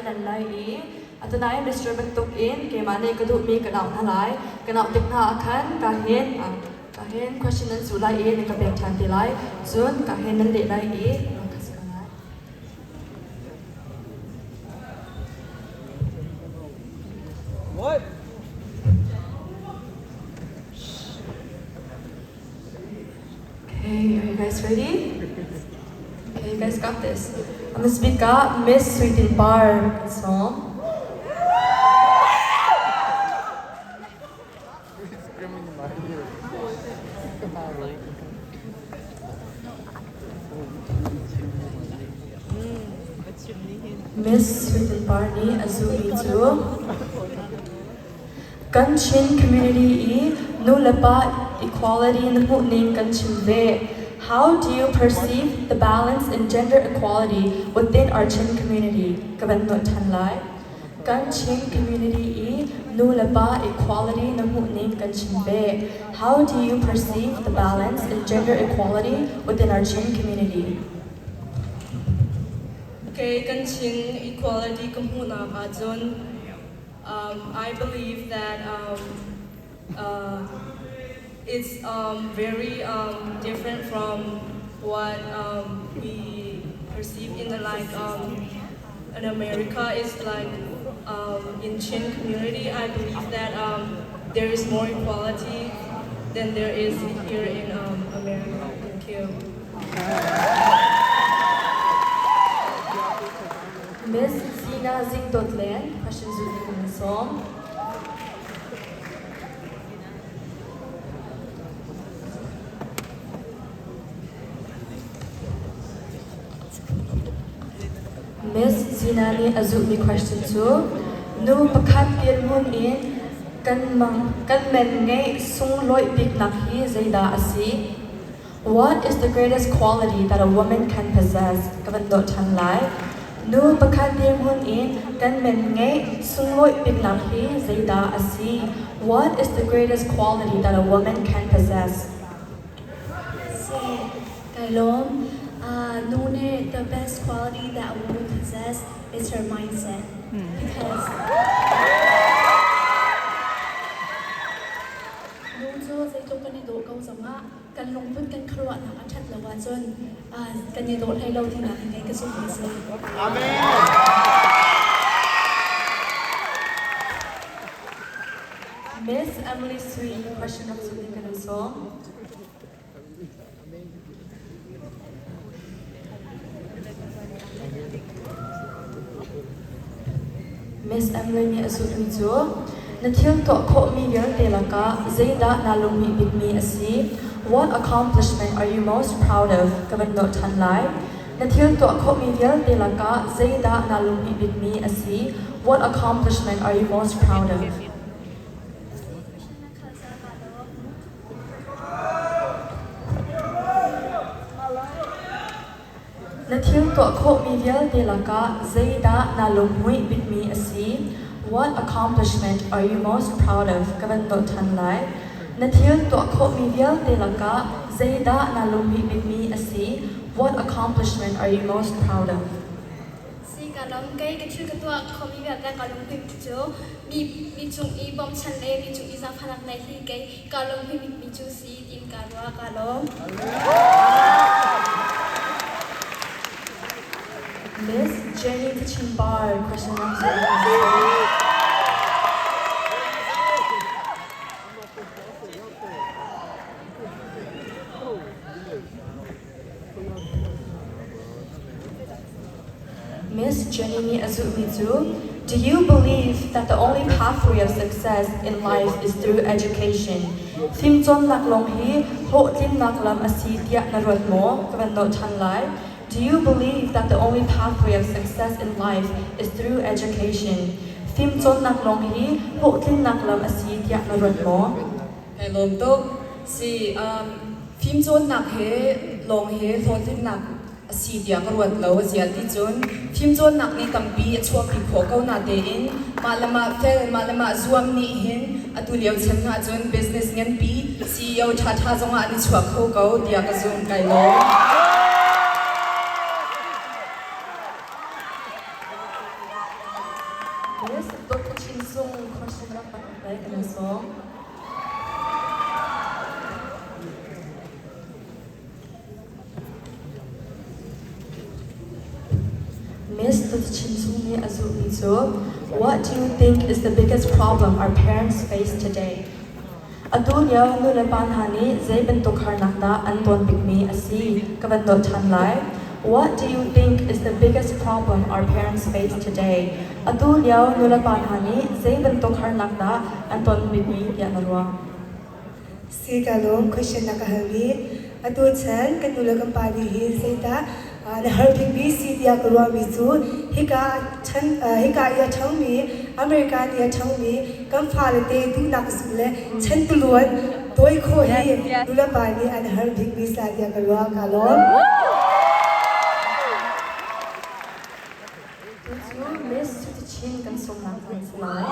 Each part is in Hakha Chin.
lan lai i atunain Mr. bantuk in keimah nih ka duhmi ka nauh hna lai. Ka nauh tik hna ah khan ka hin ka hin question nan zuh lai i nan ka pek ṭhan te lai. Cun ka hin nan leh lai i ka si ko lai. What? Okay, are you guys ready? Okay, you guys got this. On the speaker, Miss Sweetin Bar song. Screaming in my ear. Miss Sweetin Bar nih a zuhmi cu Kan Chin community i nu le pa equality na hmuhning kan chim ve. How do you perceive the balance in gender equality within our Chin community? Ka van nolh ṭhan lai. Kan Chin community i nu le pa equality na hmuhning kan chim ve. How do you perceive the balance in gender equality within our Chin community? Okay, kan Chin equality ka hmuhnak ahcun I believe that it's very different from what we perceive in the like in America. It's like in Chin community, I believe that there is more equality than there is here in America. Thank you. Miss Zina Zingdawtlen, question zulh ding in sawm. Miss Zina nih a zulhmi question cu nu pakhat dirhmun in kan mang kan men ngeih sunglawih biknak hi zeidah a si? What is the greatest quality that a woman can possess? Ka van dawh ṭhan lai. Nu pakhat dirhmun in kan men ngeih sunglawih biknak hi zeidah a si? What is the greatest quality that a woman can possess? Si, kai lawm. Nu nih the best quality that a woman possess is her mindset. Because nu cu zeitluk kan i dawh ko zongah kan lungput kan khuaruahnak a ṭhat lo ahcun kan i dawh hlei lo tinak in kei ka zumh a si. Amen. Miss Emily Sui, question of Zuni kan sawm. Miss Emily nih a zulhmi cu na thil tuah khawhmi vialte lakah zeidah naa lunghmuih bikmi a si? What accomplishment are you most proud of? Ka van nolh ṭhan lai. Na thil tuah khawhmi vialte lakah zeidah naa lunghmuih bikmi a si? What accomplishment are you most proud of? Na thil tuah khawhmi vialte lakah zeidah naa lunghmuih bikmi a si? What accomplishment are you most proud of? Ka van nolh ṭhan lai. Na thil tuah khawhmi vialte lakah zeidah naa lunghmuih bikmi a si? What accomplishment are you most proud of? Si ka lawm kei ka thil ka tuah khomi vialte ka lungpim cu mi mi cung i bawmchan le mi cung i zaangfahnak neih hi kei ka lungpim mi cu si tiin ka ruah ka lawm. Miss Jenny Tachimbar question answer. Miss Jenny nih a zulhmi cu Do you believe that the only pathway of success in life is through education? Fimcawnnak lawng hi hlawhtlinnak lam a si tiah na ruat maw? Ka van nolh ṭhan lai. Do you believe that the only pathway of success in life is through education? Fimcawnnak lawng hi hlawhtlinnak lam a si tiah na ruat maw? Kai lawm tuk. Si, fimcawnnak he lawng he hlawhtlinnak a si tiah ka ruat lo. A zia ti cun fimcawnnak nih tampi a chuahpi khawh ko natein mah le mah fel, mah le mah zuam nih hin atu lio chan ah cun business nganpi CEO ṭhaṭha zongah an i chuah kho ko tiah ka zum. Kai lawm. Chin Sung question rak pak lai kan sawm. Miss Chin Sung nih a zulhmi cu What do you think is the biggest problem our parents face today? Atu lio nulepa hna nih zei bantuk harnak dah an ton bikmi a si ka van nolh ṭhan lai. What do you think is the biggest problem our parents face today? Atu lio nulepa hna nih zei bantuk harnak dah an ton bikmi tiah na ruah? Si ka lawm question na ka halmi. Atu chan kan nu le kan pa nih hin zeidah na har bikmi si tiah ka ruahmi cu hika chan hika i a ṭhangmi American i a ṭhangmi kan fale te duhnak zul le chan tuluan dawi khawh hi nulepa nih an har bikmi sa tiah ka ruah. Ka lawm. Tu cu Miss Cutichin kan sawmnak kan si lai.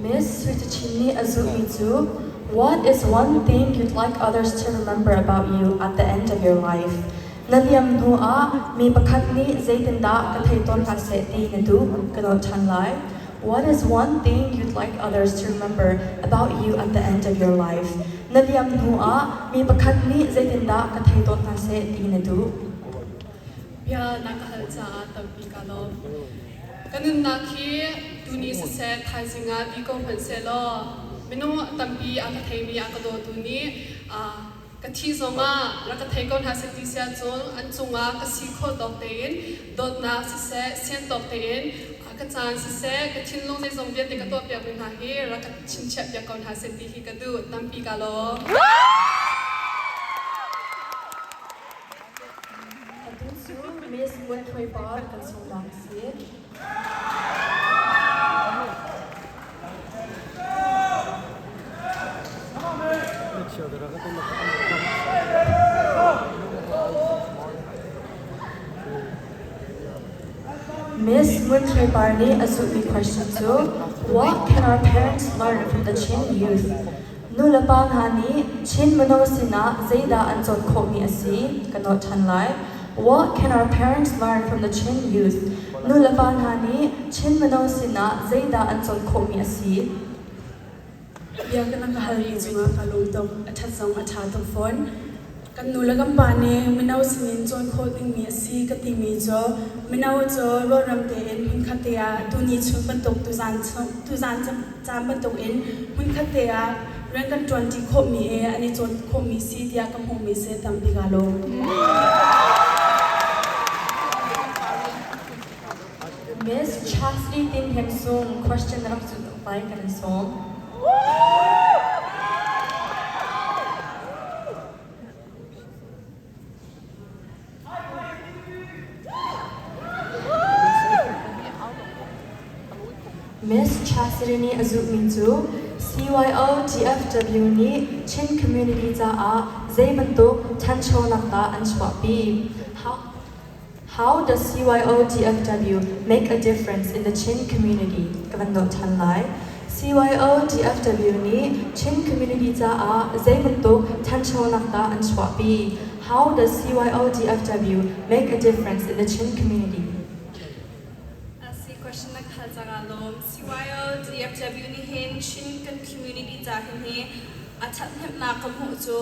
Miss Suichin nih a zulhmi cu What is one thing you'd like others to remember about you at the end of your life? Na liam hnu ah mi pakhat nih zeitindah ka thei tawn hna seh ti na duh ka nolh ṭhan lai. What is one thing you'd like others to remember about you at the end of your life? Na liam hnu ah mi pakhat nih zeitindah ka thei tawn hna seh ti na duh? Bia na ka hal caah tampi ka lawm. Ka nunnak hi tuni siseh thaizing ah ti ko hmanh sehlaw minung tampi a ka theimi a ka dawtu nih ka thih zongah rak ka thei ko hna seh ti si ahcun an cungah ka si khawh tawk tein dawtnak siseh sian tawk tein ka caan siseh ka thinlung zeizong vialte ka tuahpiakmi hna hi rak ka chinchiahpiak ko hna seh ti hi ka duh. Tampi ka lawm. Atu cu Miss Ngun Htwe Par kan sungnak a si. Miss Ngun Htwe Par nih a zulhmi question cu What can our parents learn from the Chin youth? Nulepa hna nih Chin mino sinah zeidah an cawn khawhmi a si ka nolh ṭhan lai. What can our parents learn from the Chin youth? Nulepa hna nih Chin mino sinah zeidah an cawn khawhmi a si? Bia ka na ka halmi cungah ka lung tuk. A ṭhat zong a ṭha tuk fawn. Kan nu le kan pa nih mino sinin cawn khawh dingmi a si ka timi cu mino cu rualrem tein hmunkhat te ah tuni chun bantuk tuzaan tuzaan caan bantuk in hmunkhat te ah rian kan ṭuanṭi khawhmi he an i cawn khawhmi si tiah ka hmuhmi si tampi kaa lawm. Miss Chastity Tin Hnem Sung question na rak zulh lai kan in sawm. Miss Chastity nih a zulhmi cu CYO DFW nih Chin community caah zei bantuk ṭhanchonak dah an chuahpi? How does CYO DFW make a difference in the Chin community? Ka van nolh ṭhan lai. CYO DFW nih Chin community caah zei bantuk ṭhanchonak dah an chuahpi? How does CYO DFW make a difference in the Chin community? Si question na ka hal cangah lawm. CYO DFW nih hin Chin kan community ca hin hi a ṭhathnemhnak ka hmuh cu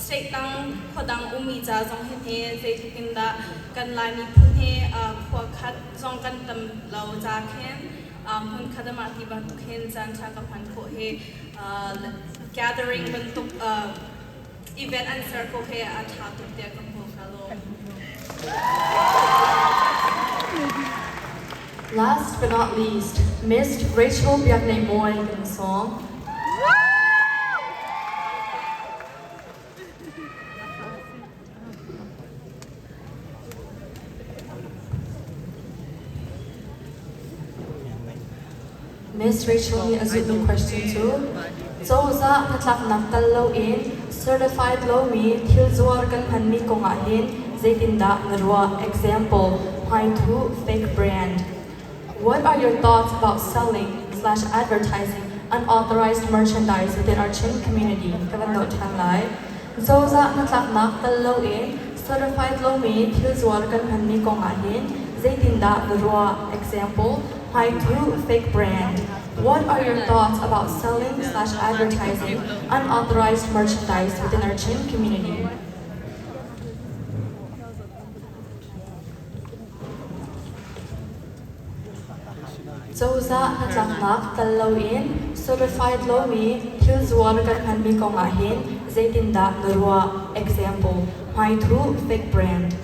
state dang khua dang ummi ca zong hin hi zeitluk in dah kan Lai miphun hi khua khat zong kan tam lo ca khin hmun khat ah mah ti bantuk hin caan ṭha ka hman khawh hi gathering bantuk event an ser ko hi a ṭha tuk tiah ka hmuh ka lawm. Last but not least, Miss Rachel Biakne Moy kan sawm. Miss Rachel nih a zulhmi question cu cozah hnatlaknak tal loin certified lomi thil zuar kan hmanmi kong ah hin zeitindah na ruah? Example, hmaithuh fake brand. What are your thoughts about selling slash advertising unauthorized merchandise within our Chin community? Ka van doh ṭhan lai. Cozah hnatlaknak tel loin certified lomi thil zuar kan hmanmi kong ahhin zeitindah na ruah? Example, hmaithu fake brand. What are your thoughts about selling/advertising unauthorized merchandise within our Chin community? Cozah hnatlaknak tel loin certified lomi thil zuar kan hmanmi kong ahhin zeitindah na ruah? Example, hmaithuh fake brand.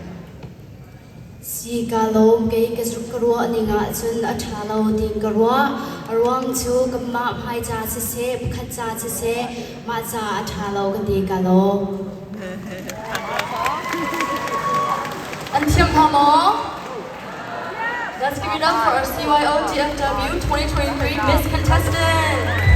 Si ka lawm kei ka ka ruah ning ahcun a ṭha lo ding ka ruah. A ruang cu kanmah hmai ca siseh, pakhat ca siseh, mah ca a ṭha lo ka ti ka lawm. An thiam hna maw? Let's give it up for our CYO DFW 2023 Miss Contestant.